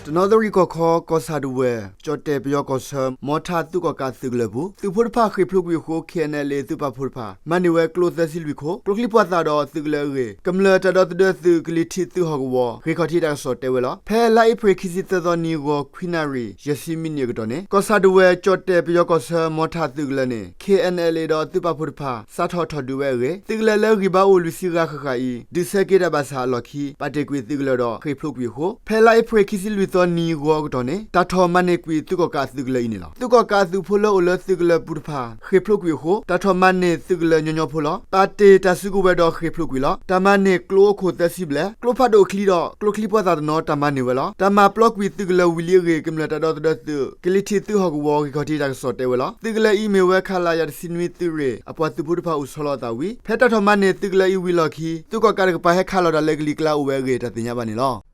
တနီသရံၣ်ကီၢ်ခီ ကီၢ်ဆၣ်ဒဝဲၢ် ကၠီၣ်တဲၣ်ပယီၤကီၢ်ဆၢ မီထးသုးကီၣ်ကးသုးကလၢၤအပူၤ သုးဖိတဖၣ်ဃ့ၢ်ဖျိးကွံာ်အဃိ ခ့ၣ်အဲၣ်အဲၣ်လ်အ့ သုးပာ်ဖှိၣ်တဖၣ် မၤန့ၢ်ဝဲကျိသၢဆံလွံၢ်ခိၣ်, ကျိချံပှာ်သၣ်ဒီးသုးကလၢၤအဂ့ၢ် ကမျၢၢ်တၢ်ဒီသဒၢသုး ကလံၤထံးသုးဟီၣ်ကဝီၤ ဂ့ၢ်ခီၣ်ထံးတၢ်ကစီၣ်တဲဝဲလီၤ. ဖဲလါအ့ဖြ့ၣ်ခံဆံသၢသီနံၤ ဂီၤခွံနၣ်ရံၣ် ယဲၢ်ဆံမံးနံးအကတီၢ်န့ၣ် ကီၢ်ဆၣ်ဒဝဲၢ် ကၠီၣ်တဲၣ်ပယီၤကီၢ်ဆၢ မီထးသုးကလၢၤန့ၣ် ခ့ၣ်အဲၣ်အဲၣ်လ်အ့ဒီးသုးပာ်ဖှိၣ်တဖၣ် စးထီၣ်ထီၣ်ဒုးဝဲအဂ့ၢ် သုးကလၢၤလၢဂံၢ်ဘါအိၣ်လွံၢ်ဆံဂၤဃၣ်ဃၣ်အံၤ ဒုးဆၢက့ၤတၢ်ဘၣ်ဆၣ်အလီၢ်ခံ ပာ်တ့ၢ်ကွံာ်သုးကလၢၤဒီးဃ့ၢ်ဖျိးကွံာ်အဃိ ဖဲလါအ့ဖြ့ၣ်ခံဆံလွံၢ်သီနံၤဂီၤအကတီၢ်န့ၣ် တၢ်ထီၣ်မၤန့ၢ်ကွံာ်သုးကီၣ်ကးအသုးကလၢၤအံၤန့ၣ်လီၤ. သုးကီၣ်ကးအသုးဖိလၢအိၣ်လၢသုးကလၢၤပူၤတဖၣ် ဃ့ၢ်ဖျိးကွံာ်အဃိ တၢ်ထီၣ်မၤန့ၢ်သုးကလၢၤညီညီဖိလီၤ. ပာ်တ့ၢ်တၢ်စုကဝဲၤဒီးဃ့ၢ်ဖျိးကွံာ်လီၤ. တၢ်မၤန့ၢ်ကျိအိၣ်ခိၣ်သၢဆံဘျဲၣ်, ကျိဖးဒိၣ်ချံဒီး ကျိချံပှာ်သၣ်တနီၤ တၢ်မၤန့ၢ်ဝဲလီၤ. တၢ်မၤပျီကွံာ်သုးကလၢၤဝံၤလံအဂ့ၢ် ကမျၢၢ်တၢ်ဒီသဒၢသုး ကလံၤထံးသုးဟီၣ်ကဝီၤ ဂ့ၢ်ခီၣ်ထံးတၢ်ကစီၣ်တဲဝဲလီၤ. သုးကလၢၤအံၤမ့ၢ်ဝဲ ခလရ တဆံနွံသုးရ့ၣ် အပှၤသုးဖိတဖၣ်အိၣ်ဆီလီၤအသးဝံၤ ဖဲတၢ်ထီၣ်မၤန့ၢ်သုးကလၢၤအံၤဝံၤအလီၢ်ခံ သုးကီၣ်ကးတကပၤဟဲခးလီၤတၢ်လၢကလံၤကျါအိၣ်ဝဲအဂ့ၢ် တၢ်သ့ၣ်ညါဘၣ်န့ၣ်လီၤ.